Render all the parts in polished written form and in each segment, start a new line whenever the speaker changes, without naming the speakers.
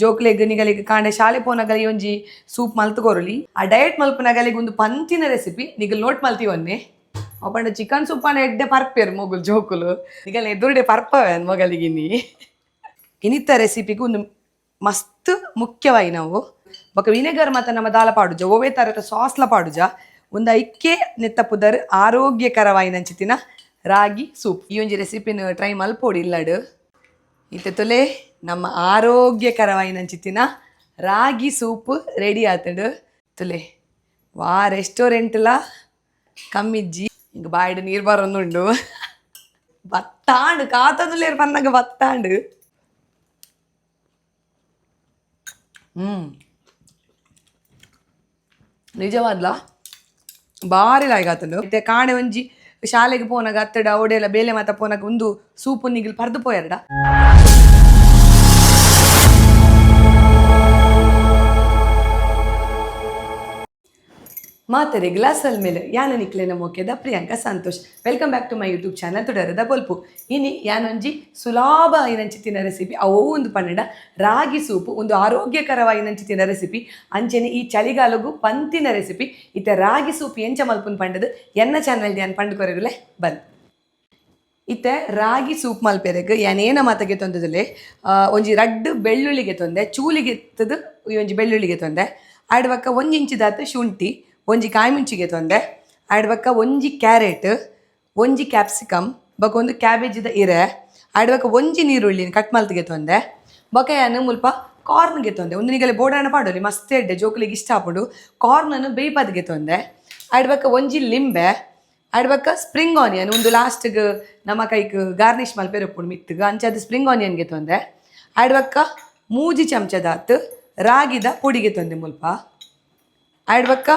ಜೋಕ್ಲೆಗ್ ನಿಗಲಿಗ್ ಕಾಂಡೆ ಶಾಲೆ ಪೋನಗಲಿ ಒಂಜಿ ಸೂಪ್ ಮಲ್ತ್ ಕೊರೊಲಿ. ಆ ಡಯಟ್ ಮಲ್ಪುನಗಲಿಗ್ ಒಂದು ಪಂತಿನ ರೆಸಿಪಿ ನಿಗಲ್ ನೋಟ್ ಮಲ್ತಿ ಒನ್ನೆ. ಅಪಂಡ ಚಿಕನ್ ಸೂಪ್ ಅನ್ನ ಎಡ್ಡೆ ಪರ್ಪೇರು ಮೊಗುಲ್ ಜೋಕುಲು. ನಿಗಲ್ ಎದುರುಡೆ ಪರ್ಪವೆ ಮೊಗಲಿಗಿನಿ. ಇನಿತ ರೆಸಿಪಿಗೆ ಒಂದು ಮಸ್ತ್ ಮುಖ್ಯವಾಯಿ ನಾವು ಬೊಕ ವಿನೆಗರ್ ಮಾತ ನಮ್ಮ ದಾಲ ಪಾಡುಜ, ಒವ್ವೇ ತರತ ಸಾಸ್ಲ ಪಾಡುಜ. ಒಂದು ಐಕ್ಕೆ ನೆತ್ತ ಪುದರ್ ಆರೋಗ್ಯಕರವಾಯಿನಂಚಿತ್ತಿನ ರಾಗಿ ಸೂಪ್. ಈ ಒಂಜಿ ರೆಸಿಪಿನ ಟ್ರೈ ಮಲ್ಪೊಡು ಇಲ್ಲಡ್. ಇತ್ತೆ ತುಲೆ ನಮ್ಮ ಆರೋಗ್ಯಕರವಾಯಿನಂಚಿತ್ತಿನ ರಾಗಿ ಸೂಪ್ ರೆಡಿ ಆತುಂಡು. ತುಲೆ ವಾ ರೆಸ್ಟೋರೆಂಟ್ಲ ಕಮ್ಮಿಜ್ಜಿ. ಇಂಕ್ ಬಾಯಿಡ್ ನೀರು ಬರೊಂದುಂಡು. ಬತ್ತಾಂಡು ಕಾತೊಂದುಲ್ಲೆರ್ ಪನ್ನಗ ಬತ್ತಾಂಡು. ನಿಜವಾದ್ಲ ಬಾರಿ ಲಾಯ್ಕ್ ಆತುಂಡು. ಇತ್ತೆ ಕಾಣೆ ಒಂಜಿ ಶಾಲೆಗೆ ಪೋನಾಗ ಅತ್ತಡ ಒಡೆಲ ಬೇಲೆ ಮಾತ ಪೋನಾಗ ಒಂದು ಸೂಪು ನಿಗಿಲ್ ಪರ್ದು ಪೋಯರ್ಡ. ಮಾತರೆ ಗ್ಲಾಸಲ್ ಮೇಲೆ ಯಾನ ನಿಕ್ಲೆನ ಮೋಕೆದ Priyanka Santosh. Welcome back to my YouTube channel ತುಡರದ ಬೊಲ್ಪು. ಇನಿ ಯಾನೊಂಜಿ ಸುಲಭ ಐನಂಚಿತ್ತಿನ ರೆಸಿಪಿ ಅವು ಒಂದು ಪನ್ನಡ ರಾಗಿ ಸೂಪು, ಒಂದು ಆರೋಗ್ಯಕರವಾಯಿನಂಚಿತ್ತಿನ ರೆಸಿಪಿ, ಅಂಚೆನೆ ಈ ಚಳಿಗಾಲಗು ಪಂತಿನ ರೆಸಿಪಿ. ಇತ್ತೆ ರಾಗಿ ಸೂಪ್ ಎಂಚ ಮಲ್ಪುನ್ ಪಂಡದು ಎನ್ನ ಚಾನಲ್ ಯಾನ್ ಪಂಡು ಕೊರಗುಲೆ ಬನ್. ಇತ್ತೆ ರಾಗಿ ಸೂಪ್ ಮಲ್ಪೆರೆಗ್ ಯಾನೇನ ಮಾತಗೆ ತೊಂದದಲೆ ಒಂಜಿ ರಡ್ಡ್ ಬೆಳ್ಳುಳ್ಳಿಗೆ ತೊಂದೆ, ಚೂಲಿಗೆ ಎತ್ತದು ಈ ಒಂಜಿ ಬೆಳ್ಳುಳ್ಳಿಗೆ ತೊಂದೆ. ಆಡ್ಬಕ್ಕ ಒಂಜಿ ಇಂಚಿದಾತ್ ಶುಂಠಿ, ಒಂಜಿ ಕಾಯಿ ಮುಂಚಿಗೆ ತೊಂದೆ. ಆಡ್ಬಕ್ಕ ಒಂಜಿ ಕ್ಯಾರೆಟ್, ಒಂಜಿ ಕ್ಯಾಪ್ಸಿಕಮ್, ಬೊಕ ಒಂದು ಕ್ಯಾಬೇಜಿದ ಇರೆ, ಆಡ್ಬಕ್ಕ ಒಂಜಿ ನೀರುಳ್ಳಿ ಕಟ್ ಮಲ್ತಿಗೆ ತೊಂದೆ. ಬೊಕ ಯಾನ್ ಮುಲ್ಪ ಕಾರ್ನ್ಗೆ ತೊಂದೆ. ಒಂದು ನಿಗಲೆ ಬೋಡಾಣ ಪಾಡೊಲಿ, ಮಸ್ತ್ ಎಡ್ಡೆ, ಜೋಕುಲಿಗೆ ಇಷ್ಟ ಆಪುಂಡು. ಕಾರ್ನನ್ನು ಬೇಯ್ಪದ್ಗೆ ತೊಂದೆ. ಆಡ್ಬಕ್ಕ ಒಂಜಿ ಲಿಂಬೆ, ಆಡ್ಬಕ್ಕ ಸ್ಪ್ರಿಂಗ್ ಆನಿಯನ್, ಒಂದು ಲಾಸ್ಟ್ಗೆ ನಮ್ಮ ಕೈಕ್ ಗಾರ್ನಿಷ್ ಮಲ್ಪೆರೆ ಉಪ್ಪುಂಡು ಮಿತ್ತುಗ್, ಅಂಚಾದ್ ಸ್ಪ್ರಿಂಗ್ ಆನಿಯನ್ಗೆ ತೊಂದೆ. ಆಡ್ಬಕ್ಕ ಮೂಜಿ ಚಮಚದಾತ್ ರಾಗಿದ ಪೊಡಿಗೆ ತೊಂದೆ ಮುಲ್ಪ. ಆಡ್ಬಕ್ಕ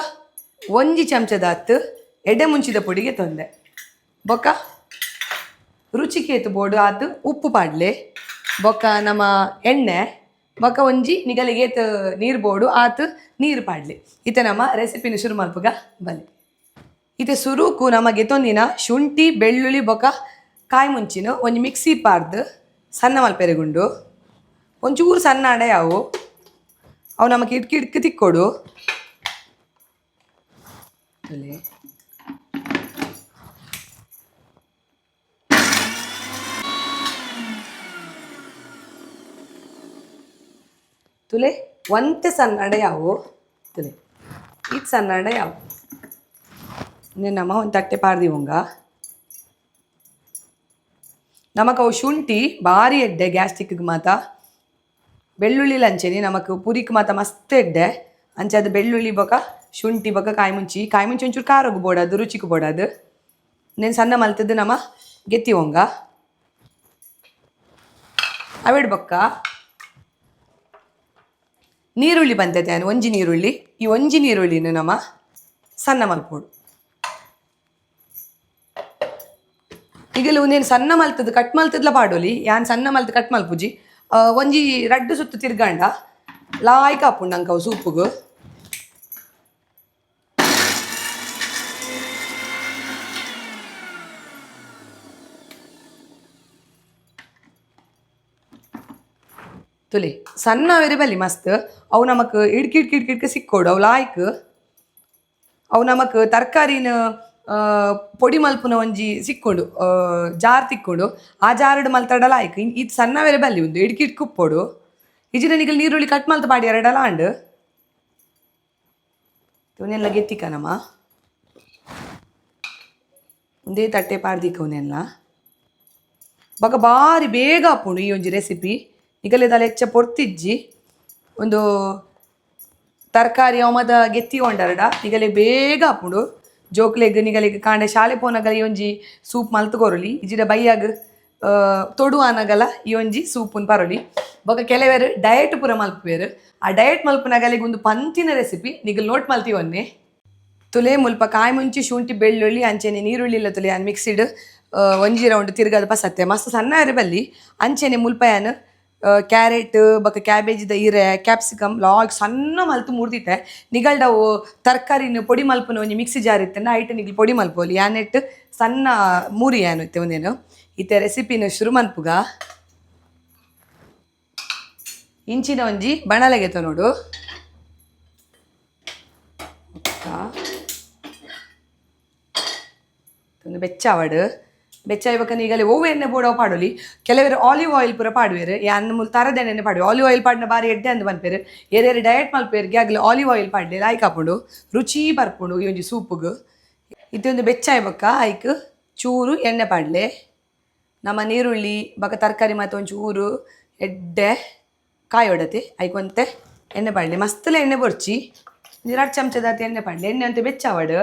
ಒಂಜಿ ಚಮಚದಾತ್ ಎಡೆ ಮುಂಚಿದ ಪೊಡಿಗೆ ತೊಂದೆ. ಬೊಕ್ಕ ರುಚಿಕೇತು ಬೋಡು ಆತು ಉಪ್ಪು ಪಾಡ್ಲೆ. ಬೊಕ್ಕ ನಮ್ಮ ಎಣ್ಣೆ, ಬೊಕ್ಕ ಒಂಜಿ ನಿಗಲಿಗೇತ್ ನೀರು ಬೋಡು ಆತು ನೀರು ಪಾಡ್ಲೆ. ಇತ್ತೆ ನಮ್ಮ ರೆಸಿಪಿನ ಶುರು ಮಲ್ಪುಗ ಬಲೆ. ಇತ್ತೆ ಸುರುಕು ನಮ್ಮ ಗೆತೊಂದಿನ ಶುಂಠಿ ಬೆಳ್ಳುಳ್ಳಿ ಬೊಕ್ಕ ಕಾಯಿ ಮುಂಚಿನ ಒಂಜಿ ಮಿಕ್ಸಿ ಪಾರ್ದು ಸಣ್ಣ ಮಲ್ಪೆರೆಗುಂಡು. ಒಂಚೂರು ಸಣ್ಣ ಅಡೆ ಅವು ಅವು ನಮಗೆ ಇಟ್ಕಿ ಇಟ್ಕಿ ತಿಕ್ಕೊಡು. ತುಲೆ ತುಲೆ ಒಂತೆ ಸಣ್ಣ ಅಡೆ ಯಾವು ತುಲೆ ಇದು ಸಣ್ಣ ಅಡೆ ಯಾವು. ನಮ್ಮ ಒಂದು ತಟ್ಟೆ ಪಾರ್ದಿವಂಗ. ನಮಕ್ ಅವು ಶುಂಠಿ ಭಾರಿ ಎಡ್ಡೆ ಗ್ಯಾಸ್ಟ್ರಿಕ್ಗೆ ಮಾತ. ಬೆಳ್ಳುಳ್ಳಿ ಲಂಚೆನಿ ನಮಕ್ ಪುರಿಕ್ ಮಾತ ಮಸ್ತ್ ಎಡ್ಡೆ. ಅಂಚೆ ಅದು ಬೆಳ್ಳುಳ್ಳಿ ಬೊಕ ಶುಂಠಿ ಬೊಕ ಕಾಯಿ ಮುಂಚಿ. ಕಾಯಿ ಮುಂಚಿ ಒಂಚೂರು ಖಾರಗ್ ಬೋಡದು, ರುಚಿಗೆ ಬೋಡದು. ನೇನು ಸಣ್ಣ ಮಲ್ತದ್ದು ನಮ್ಮ ಗೆತ್ತಿ ಒಂಗ. ಅವೆಡ್ ಬೊಕ್ಕ ನೀರುಳ್ಳಿ ಬಂತೈತೆ ನಾನು ಒಂಜಿ ನೀರುಳ್ಳಿ. ಈ ಒಂಜಿ ನೀರುಳ್ಳಿನ ನಮ್ಮ ಸಣ್ಣ ಮಲ್ಪೋಡು. ಈಗಲೂ ಒಂದೇನು ಸಣ್ಣ ಮಲ್ತದ್ದು ಕಟ್ ಮಲ್ತದ್ಲ ಪಾಡೊಲಿ. ಯಾನ್ ಸಣ್ಣ ಮಲ್ತು ಕಟ್ ಮಲ್ಪುಜಿ. ಒಂಜಿ ರಡ್ಡು ಸುತ್ತು ತಿರ್ಗಂಡ ಲಾಯ್ಕ್ ಆಪುಂಡು ಅಂಕ ಅವು ಸೂಪುಗು. ತುಲಿ ಸಣ್ಣ ವೆರಿ ಬಲ್ಲಿ ಮಸ್ತ್. ಅವು ನಮಕ್ ಇಡ್ಕಿ ಇಡ್ಕಿ ಇಡ್ಕಿ ಇಡ್ಕಿ ಸಿಕ್ಕೋಡು ಅವು ಲಾಯ್ಕ್. ಅವು ನಮಕ್ ತರಕಾರಿನ ಪೊಡಿ ಮಲ್ಪುನ ಒಂಜಿ ಸಿಕ್ಕೊಂಡು ಜಾರ್ ತಿಕ್ಕೊಂಡು ಆ ಜಾರಡ್ ಮಲ್ತಡ ಲಾಯ್ಕ್. ಇದು ಸಣ್ಣ ವೆರೆ ಬಲ್ಲಿ ಉಂದು ಇಡ್ಕಿ ಇಡ್ಕಿ ಉಪ್ಪೋಡು. ಇಜಿನ ನಿಗಲ್ ನೀರುಳ್ಳಿ ಕಟ್ ಮಲ್ತ ಪಾಡಿ ಎರಡಲ ಆಂಡ್. ಇವನ್ನೆಲ್ಲ ಗೆತ್ತಿಕ ನಮ್ಮ ಒಂದೇ ತಟ್ಟೆ ಪಾಡ್ದಿಕ್ಕ ಅವನ್ನೆಲ್ಲ. ಬೊಕ ಬಾರಿ ಬೇಗ ಆಪುಂಡು ಈ ಒಂಜಿ ರೆಸಿಪಿ. ನಿಗಲೆ ಹೆಚ್ಚ ಪೊರ್ತಿಜ್ಜಿ. ಒಂದು ತರಕಾರಿ ಅವು ಮಾತ ಗೆತ್ತಿ ಕೊಂಡರಡ ನಿಗಲೆ ಬೇಗ ಆಪುಂಡು. ಜೋಕ್ಲೆಗ್ ನಿಗಲೆಗ್ ಕಾಂಡೆ ಶಾಲೆ ಪೋನಗ ಈ ಒಂಜಿ ಸೂಪ್ ಮಲ್ತ್ ಕೊರೊಲಿ. ಇಜಿಡ ಬಯ್ಯಾಗ್ ತೊಡು ಆನಗಲ ಈ ಒಂಜಿ ಸೂಪುನ್ ಪರೊಲಿ. ಬೊಕ ಕೆಲವೆರ್ ಡಯಟ್ ಪೂರ ಮಲ್ಪುವೆರ್. ಆ ಡಯಟ್ ಮಲ್ಪುನಗಲಿಗ್ ಒಂದು ಪಂತಿನ ರೆಸಿಪಿ ನಿಗಲ್ ನೋಟ್ ಮಲ್ತಿ ಒನ್ನೆ. ತುಲೆ ಮುಲ್ಪ ಕಾಯಿ ಮುಂಚಿ ಶುಂಠಿ ಬೆಳ್ಳುಳ್ಳಿ ಅಂಚೆನೆ ನೀರುಳ್ಳಿ ಇಲ್ಲ ತುಲೆ ಯಾನ್ ಮಿಕ್ಸಿಡ್ ಒಂಜಿ ರೌಂಡ್ ತಿರ್ಗದ ಪಸತ್ತೆ ಮಸ್ತ್ ಸಣ್ಣ ಇರೆ ಬಲ್ಲಿ. ಅಂಚೆನೆ ಮುಲ್ಪ ಯಾನ್ ಕ್ಯಾರೆಟ್ ಬೊಕ ಕ್ಯಾಬೇಜಿದ ಇರೆ ಕ್ಯಾಪ್ಸಿಕಮ್ ಲಾಗ್ ಸಣ್ಣ ಮಲ್ತು ಮುರ್ದಿತ್ತೆ. ನಿಗಲ್ಡವು ತರಕಾರಿನ ಪೊಡಿ ಮಲ್ಪುನ ಒಂಜಿ ಮಿಕ್ಸಿ ಜಾರ್ ಇತ್ತಂಡ ಐಟ್ ನಿಗಲ್ ಪೊಡಿ ಮಲ್ಪೊಲಿ. ಯಾನೆಟ್ ಸಣ್ಣ ಮೂರಿ ಯಾನು ಇತ್ತೆ ಒಂದೇನು. ಇತ್ತೆ ರೆಸಿಪಿನ ಶುರು ಮನ್ಪುಗ. ಇಂಚಿನ ಒಂಜಿ ಬಣಲೆಗೆ ನೋಡು. ಒಂದು ಬೆಚ್ಚಾವಡು ಬೆಚ್ಚ ಇವಾಗ ಈಗಲೇ ಓವು ಎಣ್ಣೆ ಬೋಡವ ಪಾಡೊಲಿ. ಕೆಲವರು ಆಲಿವ್ ಆಯಿಲ್ ಪೂರ ಪಾಡುವೆರು, ಯಾನ್ ಮೂಲು ತರದ ಎಣ್ಣೆ ಪಾಡುವೆ. ಆಲಿವ್ ಆಯಿಲ್ ಪಾಡಿನ ಬಾರಿ ಎಡ್ಡೆ ಅಂದ್ ಪನ್ಪೆರು. ಏರೇರು ಡಯಟ್ ಮಲ್ಪೇರಿಗೆ ಆಗಲಿ ಆಲಿವ್ ಆಯಿಲ್ ಪಾಡ್ಲೆ ಲಾಯ್ಕ್ ಆಪುಂಡು, ರುಚಿ ಬರ್ಪುಂಡು ಈ ಒಂಜಿ ಸೂಪುಗು. ಇದೊಂದು ಬೆಚ್ಚ ಬೊಕ್ಕ ಐಕ್ ಚೂರು ಎಣ್ಣೆ ಪಾಡ್ಲೆ. ನಮ್ಮ ನೀರುಳ್ಳಿ ಬೊಕ್ಕ ತರಕಾರಿ ಮತ್ತು ಒಂಚೂರು ಎಡ್ಡೆ ಕಾಯೊಡತೆ ಐಕ್ ಒಂತೆ ಎಣ್ಣೆ ಪಾಡ್ಲೆ. ಮಸ್ತುಲ ಎಣ್ಣೆ ಬೊರ್ಚಿ, ಒಂಜಿ 2 ಚಮಚದಾತ್ ಎಣ್ಣೆ ಪಾಡ್ಲೆ. ಎಣ್ಣೆ ಅಂತೆ ಬೆಚ್ಚಾವಡು.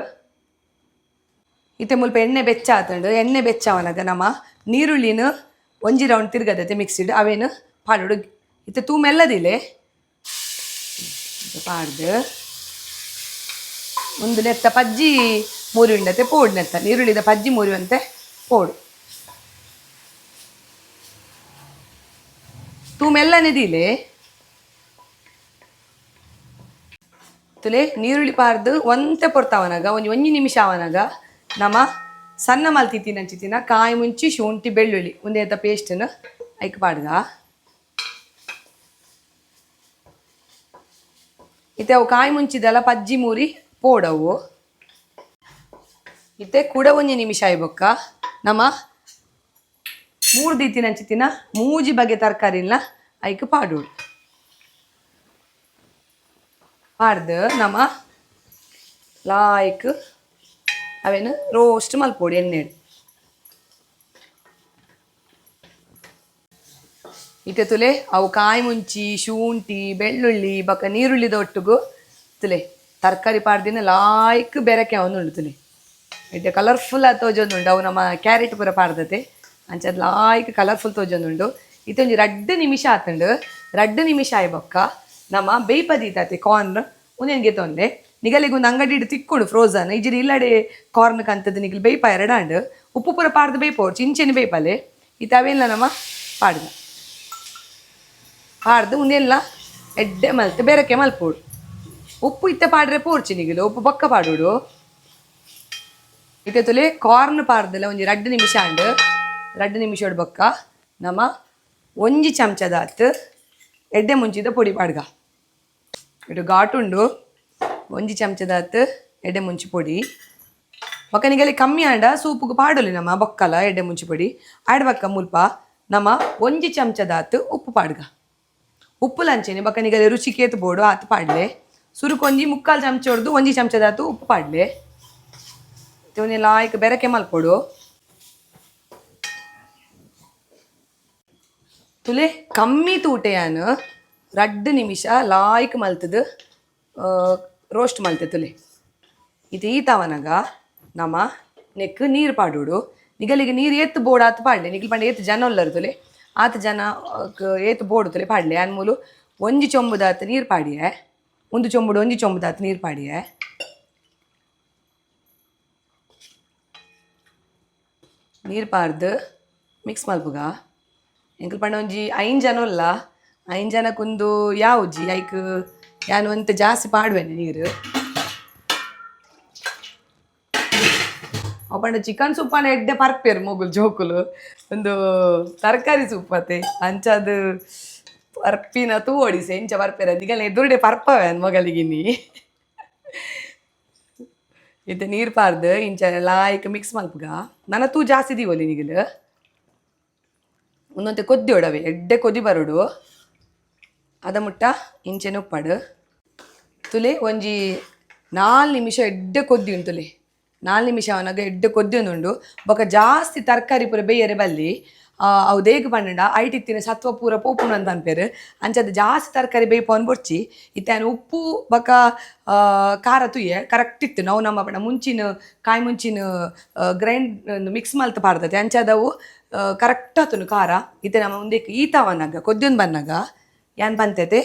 ಇತ್ತೆ ಮುಲ್ಪ ಎಣ್ಣೆ ಬೆಚ್ಚ ಆತುಂಡು. ಎಣ್ಣೆ ಬೆಚ್ಚಾವನಗ ನಮ್ಮ ನೀರುಳ್ಳಿನ ಒಂಜಿ ರೌಂಡ್ ತಿರ್ಗದತೆ ಮಿಕ್ಸಿಡ್ ಅವೇನು ಪಾಡೋಡು. ಇತ್ತೆ ತೂ ಮೆಲ್ಲದಿಲೆ ಪಾಡ್ದು ಒಂದು ನೆತ್ತ ಪಜ್ಜಿ ಮೂರಿ ಉಂಡತೆ ಪೋಡು. ನೆತ್ತ ನೀರುಳ್ಳಿದ ಪಜ್ಜಿ ಮೂರಿವಂತೆ ಪೋಡು. ತೂ ಮೆಲ್ಲನೆದಿಲೆ ತುಲೆ. ನೀರುಳ್ಳಿ ಪಾರ್ದು ಒಂತೆ ಪೊರ್ತಾವನಾಗ ಒಂಜಿ ಒಂಜಿ ನಿಮಿಷ ಅವನಾಗ ನಮ್ಮ ಸಣ್ಣ ಮಲ್ತಿತ್ತಿನ ಅಂಚಿತ್ತಿನ ಕಾಯಿ ಮುಂಚಿ ಶುಂಠಿ ಬೆಳ್ಳುಳ್ಳಿ ಒಂದೇತ ಪೇಸ್ಟನ್ನು ಐಕ್ ಪಾಡ್ಗ. ಇತ್ತೆ ಅವು ಕಾಯಿ ಮುಂಚಿದೆಲ್ಲ ಪಜ್ಜಿ ಮೂರಿ ಪೋಡವು. ಇತ್ತೆ ಕೂಡ ಒಂಜಿ ನಿಮಿಷ ಆಯ್ಬೊಕ್ಕ ನಮ್ಮ ಮೂರು ದೀತಿನ ಅಂಚಿತ್ತಿನ ಮೂಜಿ ಬಗೆ ತರಕಾರಿನ ಐಕ್ ಪಾಡೋಡು. ಪಾಡ್ದು ನಮ್ಮ ಲಾಯ್ಕ್ ಅವೇನು ರೋಸ್ಟ್ ಮಲ್ಪೊಡು ಎಣ್ಣೆಡ್. ಇತ್ತೆ ತುಲೆ ಅವು ಕಾಯಿ ಮುಂಚಿ ಶುಂಠಿ ಬೆಳ್ಳುಳ್ಳಿ ಬೊಕ್ಕ ನೀರುಳ್ಳಿದ ಒಟ್ಟುಗು ತುಲೆ ತರಕಾರಿ ಪಾಡ್ದಿನ ಲಾಯ್ಕ್ ಬೆರಕೆ ಅವನುಂಡು ತುಲೆ. ಇತ್ತೆ ಕಲರ್ಫುಲ್ ಆದ್ ತೋಜೊಂದುಂಡು. ಅವು ನಮ್ಮ ಕ್ಯಾರೆಟ್ ಪೂರ ಪಾಡ್ದತೆ ಅಂಚ ಲಾಯ್ಕ್ ಕಲರ್ಫುಲ್ ತೋಜೊಂದುಂಡು. ಇತ್ತೆ ಒಂಜಿ 2 ನಿಮಿಷ ಆತುಂಡು. 2 ನಿಮಿಷ ಆಯಿ ಬೊಕ್ಕ ನಮ್ಮ ಬೇಯ್ಪದೀತತೆ ಕಾರ್ನ್ ಉಂದೆನ್ ಗೆತೊಂದೆ. ನಿಗಲಿಗ್ ಒಂದು ಅಂಗಡಿಡ್ ತಿಕ್ಕುಂಡು ಫ್ರೋಸನ್, ಇಜ್ಜಿಡ ಇಲ್ಲಡೆ ಕಾರ್ನ್ ಕಂತದ ನಿಗಲ್ ಬೇಯ್ಪ ಎರಡಾಂಡ್. ಉಪ್ಪು ಪೂರ ಪಾಡ್ದು ಬೇಯ್ಪೋಡು, ಚಿಂಚೆನೆ ಬೇಯ್ಪಲೆ. ಇತ್ತೆ ಅವೆಲ್ಲ ನಮ್ಮ ಪಾಡ್ದ ಪಾಡ್ದು ಉಂದೆಲ್ಲ ಎಡ್ಡೆ ಮಲ್ತ್ ಬೆರಕೆ ಮಲ್ಪೋಡು. ಉಪ್ಪು ಇತ್ತೆ ಪಾಡ್ರೆ ಪೋಡ್ಚಿ ನಿಗಲು, ಉಪ್ಪು ಬೊಕ್ಕ ಪಾಡೋಡು. ಇತ್ತೆ ತುಲೆ ಕಾರ್ನ್ ಪಾಡ್ದಲ ಒಂಜಿ 2 ನಿಮಿಷ ಆಂಡ್. 2 ನಿಮಿಷ ಬೊಕ್ಕ ನಮ್ಮ ಒಂಜಿ ಚಮಚದಾತ್ ಎಡ್ಡೆ ಮುಂಚಿದ ಪೊಡಿ ಪಾಡ್ಗ. ಇటు ಘಾಟುಂಡು. ಒಂಜಿ ಚಮಚದಾತ್ ಎಡ್ಡೆ ಮುಂಚಿ ಪೊಡಿ. ಬೊಕ್ಕ ನಿಗಲಿ ಕಮ್ಮಿ ಆಂಡ ಸೂಪುಗು ಪಾಡೊಲಿ ನಮ್ಮ ಬೊಕ್ಕಲ ಎಡ್ಡೆ ಮುಂಚಿ ಪೊಡಿ ಆಡ್. ಬೊಕ್ಕ ಮುಲ್ಪ ನಮ್ಮ ಒಂಜಿ ಚಮಚದಾತ್ ಉಪ್ಪು ಪಾಡ್ಗ. ಉಪ್ಪು ಲಂಚೆನೆ ಬೊಕ್ಕ ನಿಗಲಿ ರುಚಿಗೆ ಏತ್ ಬೋಡು ಆತ್ ಪಾಡ್ಲೆ. ಸುರುಕು ಒಂಜಿ 3/4 ಚಮಚ ಹೊಡ್ದು ಒಂಜಿ ಚಮಚದಾತ್ ಉಪ್ಪು ಪಾಡ್ಲೆ. ಒಂಜಿ ಲಾಯ್ಕ್ ಬೆರಕೆ ಮಲ್ಪೊಡು. ತುಲೆ ಕಮ್ಮಿ ತೂಟೆಯಾನ್ 2 ನಿಮಿಷ ಲಾಯ್ಕ್ ಮಲ್ತದು ರೋಸ್ಟ್ ಮಲ್ತೆ ತುಲೆ. ಇದು ಈತವನಗ ನಮ್ಮ ನೆಕ್ ನೀರು ಪಾಡೋಡು. ನಿಗಲಿಗೆ ನೀರು ಏತ್ ಬೋಡು ಆತ್ ಪಾಡ್ಲೆ. ನಿಗಲ್ ಪಂಡ ಏತ್ ಜನ ಉಲ್ಲರು ತುಲೆ, ಆತ್ ಜನ ಏತ್ ಬೋಡು ತುಲೆ ಪಾಡ್ಲೆ. ಆನ್ ಮೂಲು ಒಂಜಿ ಚೊಂಬುದಾತ್ ನೀರು ಪಾಡಿಯೆ. ಒಂದು ಚೊಂಬುಡು ಒಂಜಿ ಚೊಂಬುದಾತ್ ನೀರು ಪಾಡಿಯೆ. ನೀರು ಪಾರ್ದು ಮಿಕ್ಸ್ ಮಲ್ಪುಗ. ಎಂಕಲ್ ಪಂಡ ಒಂಜಿ 5 ಜನ ಉಲ್ಲ, 5 ಜನಕ್ಕೊಂದು ಯಾವುಜಿ ಐಕ್ ಯಾನ್ ಒಂತೆ ಜಾಸ್ತಿ ಪಾಡುವೆನೆ ನೀರು. ಅವು ಪಂಡ ಚಿಕನ್ ಸೂಪ್ ಪಂಡ ಎಡ್ಡೆ ಪರ್ಪೇರು ಮೊಗುಲು ಜೋಕುಲು. ಒಂದು ತರಕಾರಿ ಸೂಪ್ ಅತೆ ಅಂಚಾದ್ ಪರ್ಪಿನ ತೂವೊಡಿಸೆ ಇಂಚ ಪರ್ಪೆರ್ ನಿಗಲ್ನ ಎದುರುಡೆ ಪರ್ಪವೆ ಮೊಗಲಿಗಿನಿ. ಇತ್ತೆ ನೀರು ಪಾರ್ದು ಇಂಚ ಲಾಯ್ಕ್ ಮಿಕ್ಸ್ ಮಲ್ಪುಗ. ನನ ತೂ ಜಾಸ್ತಿ ದೀವೊಲಿ ನಿಗಲು. ಒಂದೊಂತೆ ಕೊದ್ದಿ ಒಡವೆ ಎಡ್ಡೆ ಕೊದಿ ಬರೋಡು. ಅದ ಮುಟ್ಟ ಇಂಚೆನೆ ಉಪ್ಪಾಡು. ತುಲೆ ಒಂಜಿ 4 ನಿಮಿಷ ಎಡ್ಡೆ ಕೊದ್ದಿ ಉಂಟುಲೆ. 4 ನಿಮಿಷ ಅವನಾಗ ಎಡ್ಡೆ ಕೊದ್ದಿ ಉಂಡು. ಬೊಕ ಜಾಸ್ತಿ ತರಕಾರಿ ಪೂರ ಬೇಯರೆ ಬಲ್ಲಿ. ಅವು ದೇಗ್ ಪಂಡ ಐಟ್ ಇತ್ತಿನ ಸತ್ವ ಪೂರ ಪೋಪುಂಡು ಅಂತ ಅನ್ಪೇರು. ಅಂಚದ ಜಾಸ್ತಿ ತರಕಾರಿ ಬೇಯ್ಪವನ್ ಬೊಡ್ಚಿ. ಇತ್ತೆ ಆನ್ ಉಪ್ಪು ಬೊಕ ಖಾರ ತುಯ್ಯೆ ಕರೆಕ್ಟ್ ಇತ್ತು. ನಾವು ನಮ್ಮ ಪಂಡ ಮುಂಚಿನ ಕಾಯಿ ಮುಂಚಿನ ಗ್ರೈಂಡ್ ಮಿಕ್ಸ್ ಮಲ್ತ್ ಪಾಡ್ದತೆ ಅಂಚಾದವು ಕರೆಕ್ಟ್ ಆತುಂಡು ಖಾರ. ಇತ್ತೆ ನಮ್ಮ ಉಂದೆಕ್ ಈತಾವನಾಗ ಕೊದ್ಯೊಂದು ಬನ್ನಗ ಯಾನ್ ಪಂತೇತೆ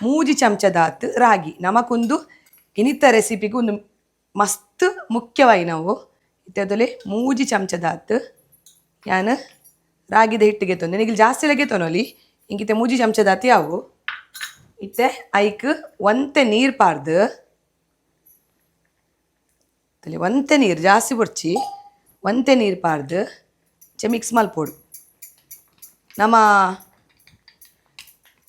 3 ಚಮಚದಾತ್ ರಾಗಿ. ನಮಕೊಂದು ಇನಿತ ರೆಸಿಪಿಗೆ ಒಂದು ಮಸ್ತ್ ಮುಖ್ಯವಾಗಿ ನಾವು ಇತ್ತೆ ಅದರಲ್ಲಿ 3 ಚಮಚದಾತ್ ಯಾನ್ ರಾಗಿದ ಹಿಟ್ಟಿಗೆ ತೊಂದೆ. ನಿಗಿಲ್ ಜಾಸ್ತಿ ಲಗೆ ತೊನೊಲಿ ಇಂಗಿತೆ 3 ಚಮಚದಾತ್ ಯಾವು. ಇತ್ತೆ ಐಕ್ ಒಂತೆ ನೀರು ಪಾರ್ದು ತುಲೆ. ಒಂತೆ ನೀರು, ಜಾಸ್ತಿ ಬೊಡ್ಚಿ, ಒಂತೆ ನೀರು ಪಾರ್ದು ಚೆ ಮಿಕ್ಸ್ ಮಲ್ಪೊಡು. ನಮ್ಮ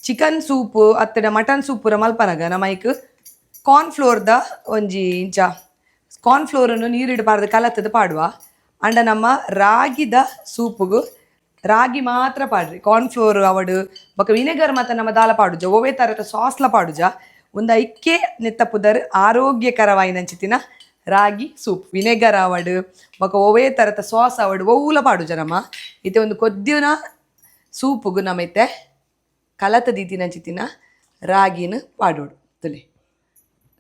ಚಿಕನ್ ಸೂಪ್ ಅತ್ತಡ ಮಟನ್ ಸೂಪ್ ಪೂರ ಮಲ್ಪನಗ ನಮ್ಮ ಐಕ್ ಕಾರ್ನ್ ಫ್ಲೋರ್ದ ಒಂಜಿ ಇಂಚ ಕಾರ್ನ್ ಫ್ಲೋರನ್ನು ನೀರಿಡು ಪಾರ್ದು ಕಲತ್ತದ ಪಾಡುವ. ಅಂಡ ನಮ್ಮ ರಾಗಿದ ಸೂಪುಗು ರಾಗಿ ಮಾತ್ರ ಪಾಡ್ರಿ, ಕಾರ್ನ್ ಫ್ಲೋರ್ ಅವಡು ಬೊಕ ವಿನೆಗರ್ ಮಾತ ನಮ್ಮ ದಾಲ ಪಾಡುಜ, ಒವ್ವೇ ತರತ ಸಾಸ್ಲ ಪಾಡುಜ. ಒಂದು ಐಕ್ಕೆ ನೆತ್ತ ಪುದರ್ ಆರೋಗ್ಯಕರವಾಯಿನಂಚಿತ್ತಿನ ರಾಗಿ ಸೂಪ್. ವಿನೆಗರ್ ಆವಡ್ ಬೊಕ ಒವ್ವೇ ತರತ ಸಾಸ್ ಆವಡ್ ಒವ್ವುಲ ಪಾಡುಜ ನಮ್ಮ. ಇತ್ತೆ ಒಂದು ಕೊದ್ದಿನ ಸೂಪುಗು ನಮ್ಮ ಇತ್ತೆ ಕಲತ ದೀತಿನಂಚಿತ್ತಿನ ರಾಗಿನ ಪಾಡೋಡು. ತುಲೆ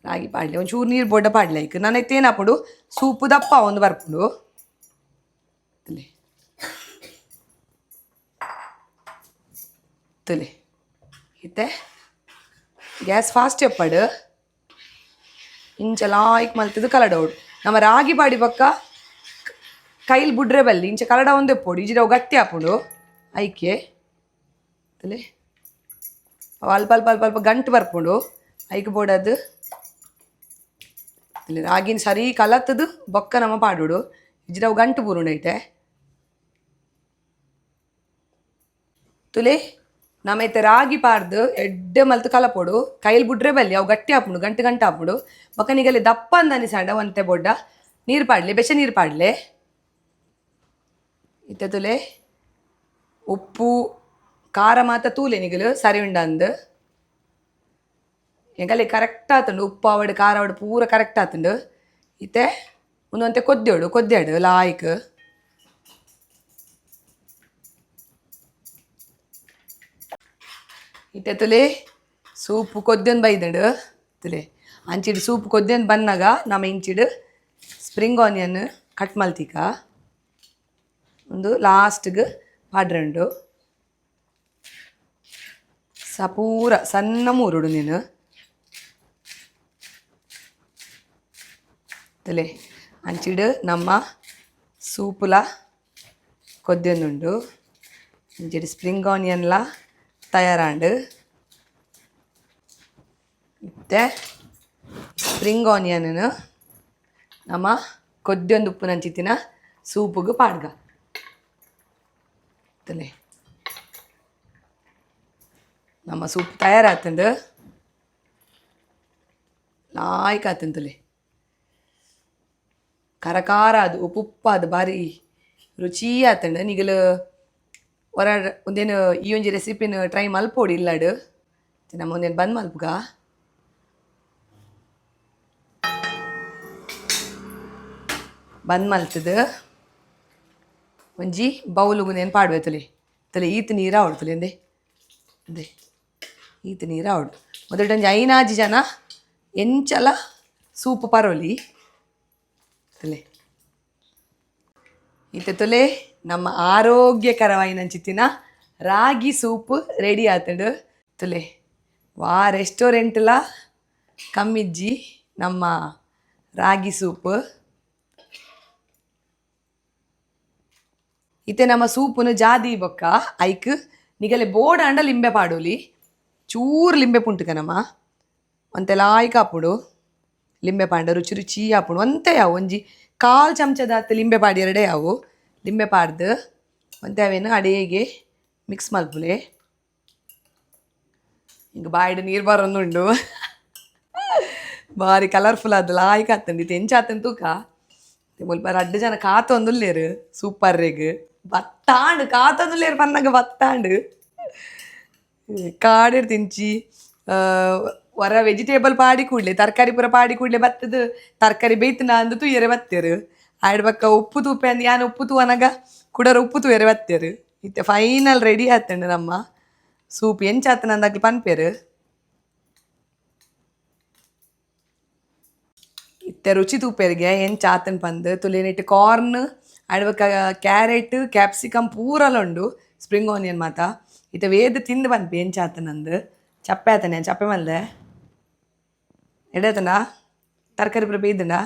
ರಾಗಿ ಪಾಡ್ಲೆ, ಒಂಚೂರು ನೀರು ಬೊಡ್ಡ ಪಾಡ್ಲೆ ಐಕ್. ನಾನು ಇತ್ತೇನಾಪುಂಡು ಸೂಪು ದಪ್ಪ ಒಂದು ಬರ್ಪುಂಡು. ತುಲೆ ತುಲೆ ಇತ್ತೆ ಗ್ಯಾಸ್ ಫಾಸ್ಟ್ ಎಪ್ಪಡು, ಇಂಚ ಲಾಯ್ಕ್ ಮಲ್ತದು ಕಲಡೋಡು. ನಮ್ಮ ರಾಗಿ ಪಾಡಿ ಬೊಕ್ಕ ಕೈಲ್ ಬುಡ್ರೆ ಬಲ್ಲಿ, ಇಂಚ ಕಲಡ ಒಂದೇ ಪೊಡಿ ಇಜಿಡ ಅವು ಗಟ್ಟಿ ಆಪುಂಡು. ಐಕೆ ತುಲೆ ಅವು ಅಲ್ಪ ಅಲ್ಪ ಅಲ್ಪ ಅಲ್ಪ ಗಂಟು ಬರ್ಪುಂಡು, ಐಕ್ ಬೋಡದು. ತುಲೆ ರಾಗಿನ ಸರಿ ಕಲತ್ತದು ಬೊಕ್ಕ ನಮ್ಮ ಪಾಡೋಡು, ಇಜಿಡ ಅವು ಗಂಟು ಬೂರುಂಡು ಐತೆ. ತುಲೆ ನಮ್ಮ ಇತ್ತೆ ರಾಗಿ ಪಾಡ್ದು ಎಡ್ಡೆ ಮಲ್ತ್ ಕಲಪೊಡು. ಕೈಲ್ ಬುಡ್ರೆ ಬಲ್ಲಿ, ಅವು ಗಟ್ಟಿ ಆಪುಂಡು, ಗಂಟು ಗಂಟು ಆಪುಂಡು. ಬೊಕ್ಕ ನಿಗಲೆ ದಪ್ಪ ಅಂದನಿ ಸಂಡ ಒಂತೆ ಬೊಡ್ಡ ನೀರು ಪಾಡ್ಲೆ, ಬೆಚ್ಚ ನೀರು ಪಾಡ್ಲೆ. ಇತ್ತೆ ತುಲೆ ಉಪ್ಪು ಖಾರ ಮಾತ ತೂಲೆ ನಿಗಲು ಸರಿ ಉಂಡಂದು. ಎಂಕಲೆ ಕರೆಕ್ಟ್ ಆತುಂಡು, ಉಪ್ಪು ಆವಡ್ ಖಾರ ಆವಡ್ ಪೂರ ಕರೆಕ್ಟ್ ಆತುಂಡು. ಇತ್ತೆ ಉಂದು ಕೊದ್ಯೋಡು ಕೊದ್ಯಾಡು ಲಾಯ್ಕ್. ಇತ್ತೆ ತುಲೆ ಸೂಪು ಕೊದ್ಯೊಂದು ಬೈದುಂಡು. ತುಲೆ ಅಂಚಿಡ್ ಸೂಪ್ ಕೊದ್ಯೊಂದು ಬನ್ನಗ ನಮ ಇಂಚಿಡ್ ಸ್ಪ್ರಿಂಗ್ ಆನಿಯನ್ ಕಟ್ ಮಲ್ತಿಕ, ಒಂದು ಲಾಸ್ಟ್ಗೆ ಪಾಡ್ರಂಡು. ಸ ಪೂರ ಸಣ್ಣ ಮೂರುಡು ನೀನು. ತುಲೆ ಅಂಚಿಡ್ ನಮ್ಮ ಸೂಪುಲ ಕೊದ್ಯೊಂದುಂಡು. ಅಂಚಿಡ್ ಸ್ಪ್ರಿಂಗ್ ಆನಿಯನ್ಲ ತಯಾರಾಂಡ್. ಇತ್ತೆ ಸ್ಪ್ರಿಂಗ್ ಆನಿಯನ್ ನಮ್ಮ ಕೊದ್ಯೊಂದು ಉಪ್ಪುನಂಚಿತ್ತಿನ ಸೂಪುಗು ಪಾಡ್ಗ. ತುಲೆ ನಮ್ಮ ಸೂಪ್ ತಯಾರಾತುಂಡು, ಲಾಯ್ಕ್ ಆತುಂಡು. ತುಲೆ ಕರಕಾರ ಅದು ಉಪ್ಪು ಉಪ್ಪಾದ್ ಬಾರಿ ರುಚಿ ಆತುಂಡು. ನಿಗಲು ಹೊರ ಉಂದೇನು ಈ ಒಂಜಿ ರೆಸಿಪಿನ ಟ್ರೈ ಮಲ್ಪೊಡು ಇಲ್ಲಡ್. ನಮ್ಮ ಒಂದೇನು ಬಂದ್ ಮಲ್ಪುಗ. ಬಂದ್ ಮಲ್ತದು ಒಂಜಿ ಬೌಲುಗು ನೇನು ಪಾಡುವೆ. ತುಲೆ ತುಲೆ ಈತ್ ನೀರು ಆವಡು. ತುಲೆ ಎಂದೆ ಅಂದೆ ಈತ್ ನೀರು ಆವಡು. ಮೊದಲು ಒಂಜಿ ಐನಾಜಿ ಜನ ಎಂಚಲ ಸೂಪ್ ಪರೋಲಿ. ತುಲೆ ಇತ್ತೆ ತುಲೆ ನಮ್ಮ ಆರೋಗ್ಯಕರವಾಯಿನಂಚಿತ್ತಿನ ರಾಗಿ ಸೂಪ್ ರೆಡಿ ಆತುಂಡು. ತುಲೆ ವಾ ರೆಸ್ಟೋರೆಂಟ್ಲ ಕಮ್ಮಿಜ್ಜಿ ನಮ್ಮ ರಾಗಿ ಸೂಪ್. ಇತ್ತೆ ನಮ್ಮ ಸೂಪುನು ಜಾದಿ ಬೊಕ್ಕ ಐಕ್ ನಿಗಲೆ ಬೋಡಾಂಡ ಲಿಂಬೆ ಪಾಡೋಲಿ. ಚೂರು ಲಿಂಬೆ ಪುಂಟುಕ ನಮ್ಮ ಒಂತೆ ಲಾಯ್ಕ್ ಆಪುಂಡು. ಲಿಂಬೆ ಪಾಂಡ ರುಚಿ ರುಚಿ ಆಪುಂಡು. ಒಂತೆ ಯಾವು ಒಂಜಿ ಕಾಲು ಚಮಚದಾತ್ ಲಿಂಬೆ ಪಾಡಿ ಎರಡೇ ಯಾವು ಲಿಂಬೆ ಪಾಡ್ದು ಒಂತೆ ಅವೇನು ಅಡಿಗೆಗೆ ಮಿಕ್ಸ್ ಮಲ್ಪುಲೆ. ಇಂಕ್ ಬಾಯಿಡ್ ನೀರು ಬರೊಂದುಂಡು. ಬಾರಿ ಕಲರ್ಫುಲ್ ಆದ್ ಲಾಯ್ಕ್ ಆತುಂಡು. ಇತ್ತೆ ಎಂಚ ಆತುಂಡು ತೂಕ. ಮುಲ್ಪ ರಡ್ಡ್ ಜನ ಕಾತೊಂದುಲ್ಲೆರ್ ಸೂಪರ್ರೆಗ್. ಬತ್ತಾಂಡ್ ಕಾತೊಂದುಲ್ಲೆರ್ ಪನ್ನಗ ಬತ್ತಾಂಡ್. ಕಾಡಿರ್ ತಿಂಚಿ ವರ ವೆಜಿಟೇಬಲ್ ಪಾಡಿ ಕೂಡ್ಲೆ ತರಕಾರಿ ಪೂರ ಪಾಡಿ ಕೂಡ್ಲೆ ಬತ್ತದು ತರಕಾರಿ ಬೇಯ್ತುಂಡ ಅಂದ್ ತೂಯೆರೆ ಬತ್ತೆರ್. ಆಯ್ಡ್ ಬೊಕ್ಕ ಉಪ್ಪು ತೂಪೆ ಅಂದ್ ಯಾನ್ ಉಪ್ಪು ತೂವನಗ ಕುಡರ ಉಪ್ಪು ತೂಯೆರೆ ಬತ್ತೆರ್. ಇತ್ತೆ ಫೈನಲ್ ರೆಡಿ ಆತುಂಡು ನಮ್ಮ ಸೂಪ್. ಎಂಚ ಆತುಂಡು ಅಂದ್ ಅಕ್ಲ್ ಪನ್ಪೆರ್. ಇತ್ತೆ ರುಚಿ ತೂಪೆರ್ಗೆ ಎಂಚ ಆತುಂಡು ಪಂದ್. ತುಲೆನಿಟ್ ಕಾರ್ನ್ ಆಯ್ಡ್ ಬೊಕ್ಕ ಕ್ಯಾರೆಟ್ ಕ್ಯಾಪ್ಸಿಕಮ್ ಪೂರಲ ಉಂಡು, ಸ್ಪ್ರಿಂಗ್ ಆನಿಯನ್ ಮಾತ. ಇತ್ತೆ ವೇದ ತಿಂದು ಪನ್ಪೆ ಎಂಚ ಆತುಂಡು ಅಂದ್. ಚಪ್ಪೆ ಆತನೆ ಚಪ್ಪೆ ಮಲ್ದೆ ಎಡ್ಡೆ ಆತುಂಡ? ತರಕಾರಿ ಪೂರ ಬೇಯ್ದುಂಡ?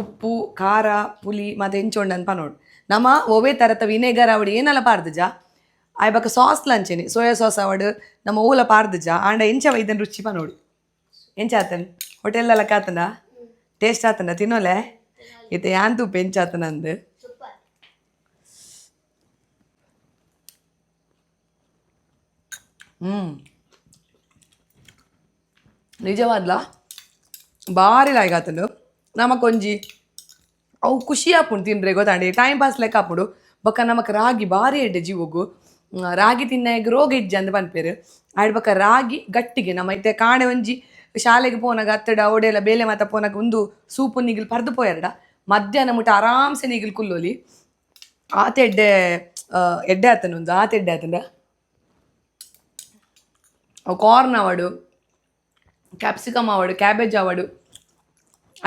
ಉಪ್ಪು ಖಾರ ಪುಲಿ ಮಾತ ಎಂಚ ಉಂಡು ಅಂದ್ ಪನೊಡು. ನಮ ಒವ್ವೇ ತರತ ವಿನೆಗರ್ ಆವಡ್ ಏನಲ ಪಾಡ್ದುಜ. ಆಯ್ ಬೊಕ್ಕ ಸಾಸ್ ಅಂಚೆನೆ ಸೋಯಾ ಸಾಸ್ ಆವಡ್ ನಮ್ಮ ಓಲ ಪಾಡ್ದುಜ. ಆಂಡ ಎಂಚ ಬೈದನ್ ರುಚಿ ಪನೊಡು. ಎಂಚ ಆತನ್ ಹೋಟೆಲ್ ಲೆಕ್ಕ ಆತುಂಡ? ಟೇಸ್ಟ್ ಆತುಂಡ? ತಿನ್ನೋಲೆ ಇತ್ತೆ ಯಾನ್ ತೂಪೆ ಎಂಚ ಆತುಂಡ ಅಂದ್. ನಿಜವಾದ್ಲ ಬಾರಿ ಲಾಯ್ಕ್ ಆತುಂಡು. ನಮಕೊಂಜಿ ಅವು ಖುಷಿ ಆಪುಂಡು ತಿಂದ್ರೆ, ಗೊತ್ತಾಂಡಿ? ಟೈಮ್ ಪಾಸ್ ಲೆಕ್ಕ ಆಪುಂಡು. ಬೊಕ್ಕ ನಮಕ್ ರಾಗಿ ಬಾರಿ ಎಡ್ಡೆ ಜೀವೊಗು. ರಾಗಿ ತಿನ್ನಾಗ ರೋಗ ಇಜ್ಜಿ ಅಂದ್ ಪನ್ಪೆರ್. ಆಯ್ಡ್ ಬೊಕ್ಕ ರಾಗಿ ಗಟ್ಟಿಗೆ. ನಮ್ಮ ಇತ್ತೆ ಕಾಣೆ ಒಂಜಿ ಶಾಲೆಗೆ ಪೋನಾಗ ಅತ್ತಡ ಒಡೆಲ ಬೇಲೆ ಮಾತ ಪೋನಾಗ ಉಂದು ಸೂಪು ನಿಗಿಲ್ ಪರ್ದು ಪೋಯರ್ಡ ಮಧ್ಯಾಹ್ನ ಮುಟ್ಟ ಆರಾಮ್ಸೆ ನಿಗಿಲ್ ಕುಲ್ಲೊಲಿ. ಆತ ಎಡ್ಡೆ, ಎಡ್ಡೆ ಆತನ ಉಂದು, ಆತ ಎಡ್ಡೆ ಆತಂಡ. ಅವು ಕಾರ್ನ್ ಆವಡು, ಕ್ಯಾಪ್ಸಿಕಮ್ ಆವಡು, ಕ್ಯಾಬೇಜ್ ಆವಡು,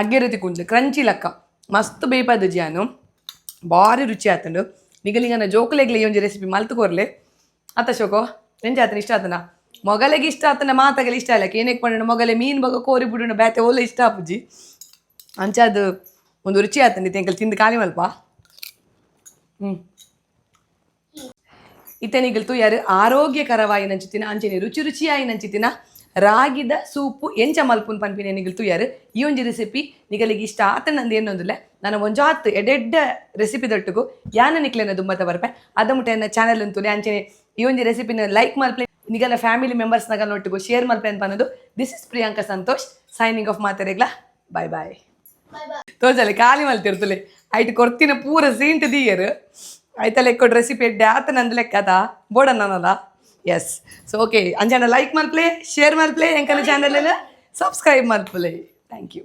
ಅಗ್ಗೆರೆ ತಿಕ್ಕುಂಡು. ಕ್ರಂಚಿ ಲಕ್ಕ ಮಸ್ತ್ ಬೇಪದ ಜಿಯಾನು. ಬಾರಿ ರುಚಿ ಆತಂಡು. ನಿಗಲಿಂಗನ ಜೋಕುಲೆಗ್ಲೆ ಈ ಒಂಜಿ ರೆಸಿಪಿ ಮಲ್ತ್ ಕೊರ್ಲೆ ಅತ್ತ ಶೋಕೋ? ಎಂಚ ಆತನ? ಇಷ್ಟ ಆತನ? ಮೊಗಲೆಗೆ ಇಷ್ಟ ಆತನ, ಮಾತಗಲೆ ಇಷ್ಟ ಅಲ್ಲ. ಏನಕ್ಕೆ ಪಂಡ ಮೊಗಲೆ ಮೀನ್ ಬಗ ಕೋರಿ ಬಿಡುಣ, ಬೇತೆ ಓಲೆ ಇಷ್ಟ ಆಪುಜಿ. ಅಂಚಾದ ಒಂದು ರುಚಿ ಆತಂಡಿ. ತೆಂಕಲ್ ತಿಂದು ಖಾಲಿ ಮಲ್ಪ. ಇತ್ತೆ ನಿಗಲ್ ತೂಯರ್, ಆರೋಗ್ಯಕರವಾಯಿನಂಚಿತ್ತಿನ ಅಂಚನೆ ರುಚಿ ರುಚಿಯಾಯಿನಂಚಿತ್ತಿನ ರಾಗಿದ ಸೂಪು ಎಂಚ ಮಲ್ಪುನ್ ಪನ್ಪಿನ ನಿಗಲ್ ತೂಯರ್. ಈ ಒಂಜಿ ರೆಸಿಪಿ ನಿಗಲಿಗೆ ಇಷ್ಟ ಆತನಂದು ಏನೊಂದುಲ್ಲ. ನಾನು ಒಂಜಾತ್ ಎಡೆಡ್ಡ ರೆಸಿಪಿ ದೊಟ್ಟುಗು ಯಾನ ನಿಕ್ಲೆನ ದುಂಬತ್ತ ಬರ್ಪೆ. ಅದ ಮುಟ್ಟ ಎನ್ನ ಚಾನೆಲ್ ಅಂತೂಲೆ. ಅಂಚನೆ ಈ ಒಂಜಿ ರೆಸಿಪಿನ ಲೈಕ್ ಮಲ್ಪಲೆ, ನಿಗಲ ಫ್ಯಾಮಿಲಿ ಮೆಂಬರ್ಸ್ ನಗಲ್ ಒಟ್ಟಿಗೆ ಶೇರ್ ಮಲ್ಪೆ ಅಂತ ಅನ್ನೋದು. This is Priyanka Santosh signing off. ಮಾತೆರೆಗ್ಲ bye bye.
Bye bye.
ತೋಜಲೆ, ಖಾಲಿ ಮಲ್ತಿರ್ತಲೆ. ಐಟ್ ಕೊರ್ತಿನ ಪೂರ ಸೀಂಟ್ ದೀಯರ್. ಐತ ಲೆಕ್ಕೊಡು ರೆಸಿಪಿ ಎಡ್ಡೆ ಆತ ನಂದು ಲೆಕ್ಕ ಅದ ಬೋಡನ್ನಲ್ಲ. ಎಸ್, ಸೊ ಓಕೆ, ಅಂಚನ ಲೈಕ್ ಮಲ್ಪ್ಲೆ, ಶೇರ್ ಮಲ್ಪ್ಲೆ, ಎಂಕನ ಚಾನಲ್ ಸಬ್ಸ್ಕ್ರೈಬ್ ಮಲ್ಪಲೆ. Thank you.